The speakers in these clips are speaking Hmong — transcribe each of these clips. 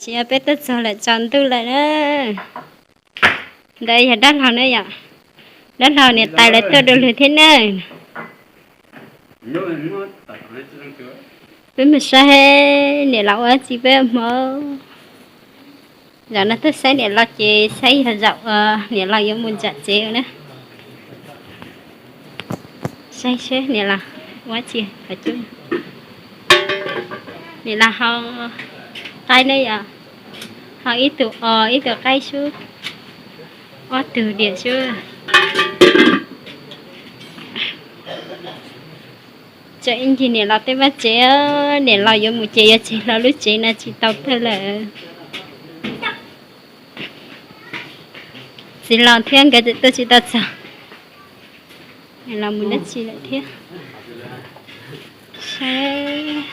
Tsis yog, peb tuaj txog lawm, tsaus ntuj lawm na. Ntawd yog dab laug na yom. Dab laug niam tais lawv tuaj dua lwm thiab na. Peb mus saib niam laus ua tsi peb hmo. Zaum no tuaj saib niam laus ces saib yog zaum niam laus yuav mus ntsam tsev na. Saib seb niam laus ua tsi. Niam laus hau qaib ne yom. Hau ib tug os, ib tug qaib sub, ob tug diam sub. Tseem ib ncig niam laus tej vaj tsev, niam laus yuav mus ces yuav tseg hlo lub tsev no tsis tau tuag lawm. Txiv laus thiab nkawd tseem tuaj tsis tau txog. Niam laus mus dab tsi lawm thiab? Saib,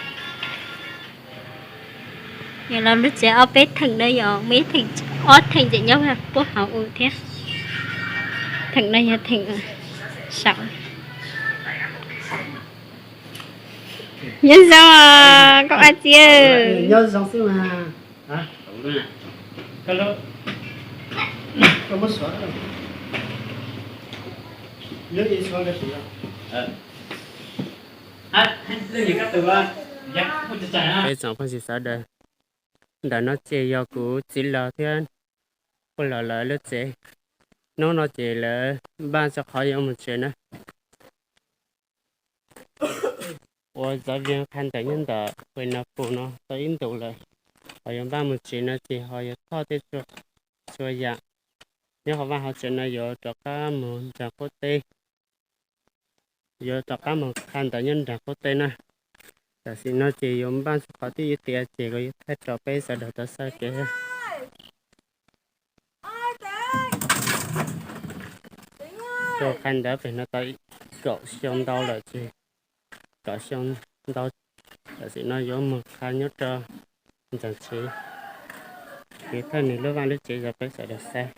niam laus lub tsev ob peb theem na yom, muaj ib theem, ob theem ces nyob puag hauv ub thiab. Theem no yog theem saum. Nyob zoo, koj ab txiv. Nyob zoo xwb mas. Peb tsoom phooj ywg sawv daws, ntawm no ces yog kuv txiv laus thiab puj laus lawv lub tsev. Hnub no ces lawv npaj tso qhov yuav mus tsev na. Ua zov vias qha ntawm nyob ntawm pem no pus no tau ib ntus lawm, ho yuav npaj mus tsev no ces ho yuav thauj tej txhua yam nyob hauv vaj hauv tsev no yuav rov qab mus nram qub teb, yuav rov qab mus qha ntawm nyob nram qub teb na. Tam sim no ces yuav npaj txhua qhov twb yuav tiav ces kuv yuav thaij rau peb sawv daws tau xauj kev. Tuaj qha ntawd pem no tau kaum xyoo ntau lawm ces, kaum xyoo ntau. Tam sim no yuav mus qha nyob rau ntxeev tsev, kev thawj nws lub vaj lub tsev rau peb sawv daws saib.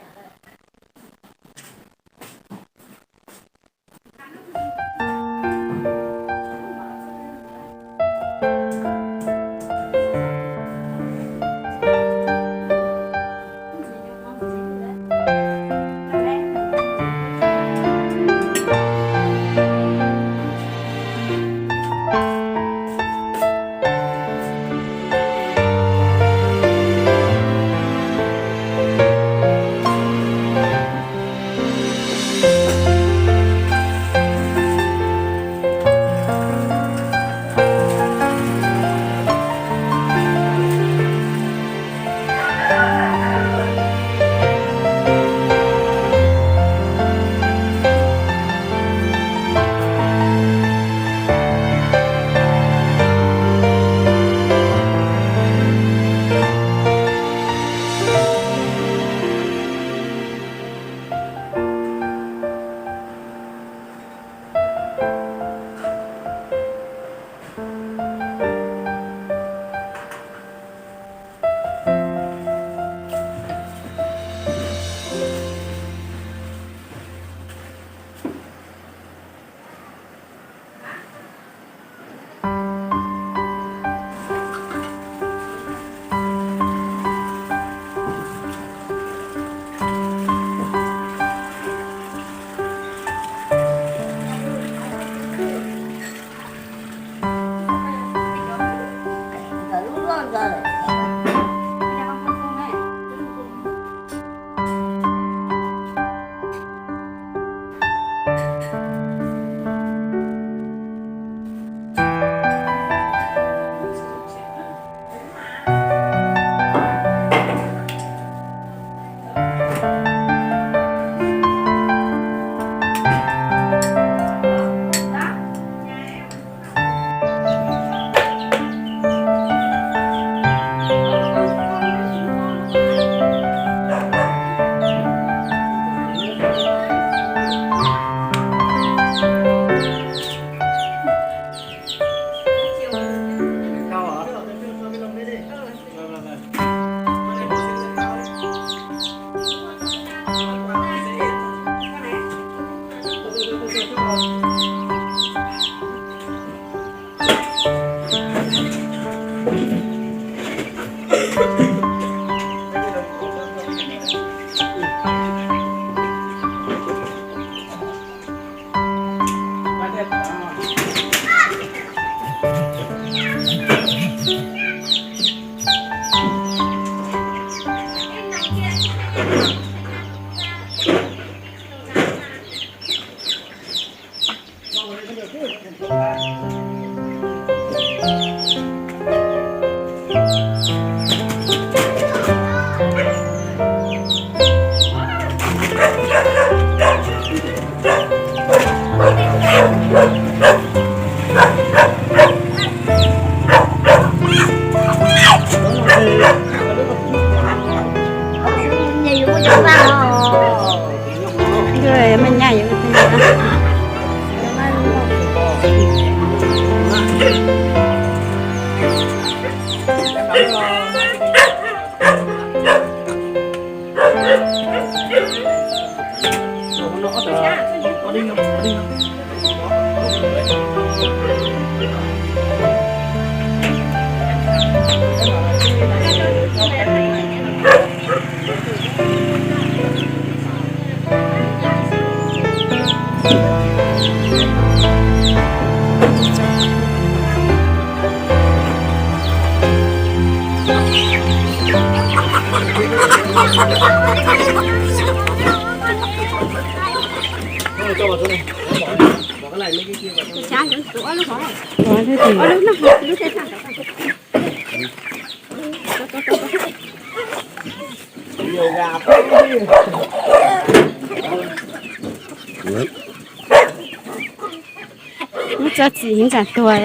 Muab tso txim ntsa tuag.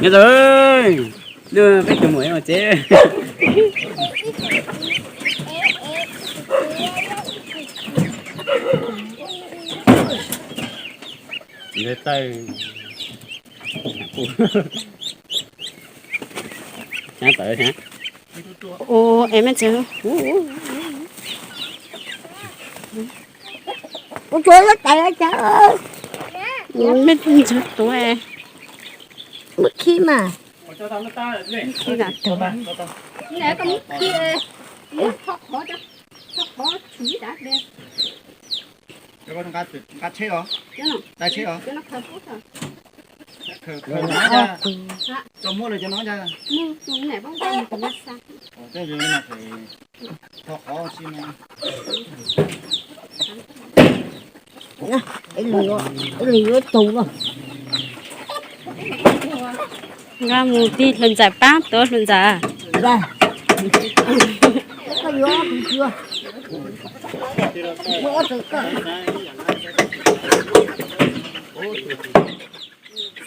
Nyob zoo, nyob peb tus muam ua tsev. Nte taw. Ua es me tsev. Ua tsuav lub tais cas. Me ntsuag tuav. Muab khib mas. Khib lam tau. Nqa tsheb os. Nqa tsheb os. Khaws, khaws no, tso muab lawm cov no ntag. Tej zaum no, tho qhov si no. Ib leeg yuav tug no. Nqa mus tig hluas ntxawm pab tuav hluas ntxawm.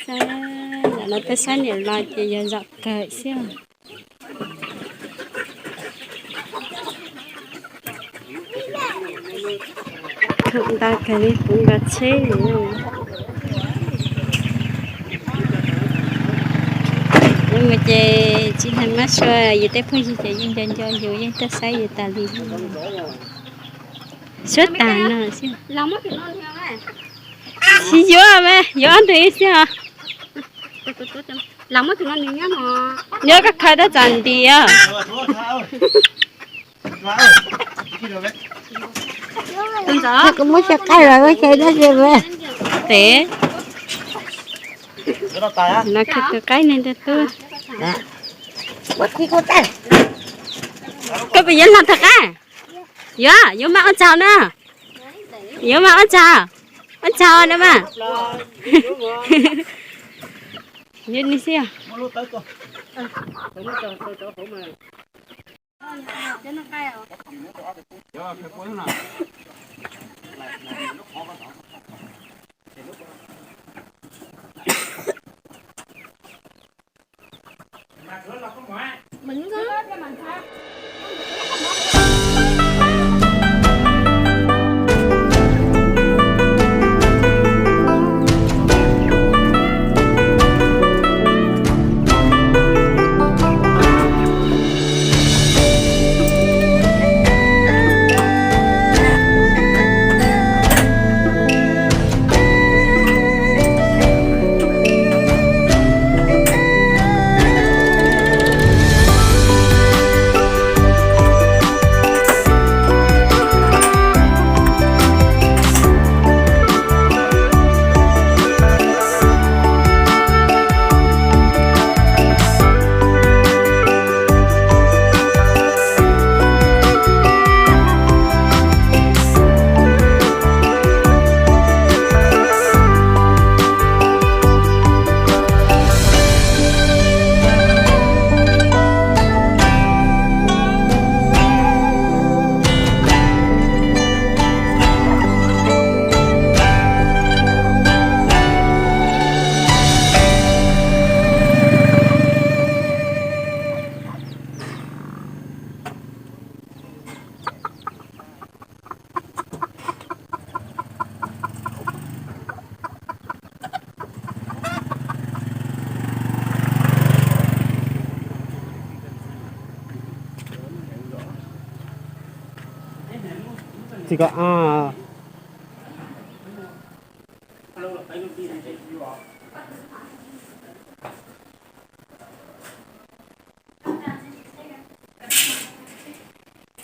Saib, ntawm no peb saib niam laus ces yog zom kawg xwb. Khoom ntau kawg li, puv nkaus tsheb li. Mus ces tsis hais mab sua, yus tej phooj ywg ces yeej nco nco yus, yeej tuaj saib yus tas li. Suab tas no xwb. Tsis yuav mas, yuav ob ntwg ib xwb os. Yuav koj khaws rau txam ntim os. Muab xyaw qaib los xyaw dab tsi? Tes no khaws tus qaib ne rau tub. Koj puas yuav los thov qaib? Yuav, yuav mas ua tsaug na. Yuav mas ua tsaug. Ua tsaug na mas. Yuav ni xwb. Tsis ko a.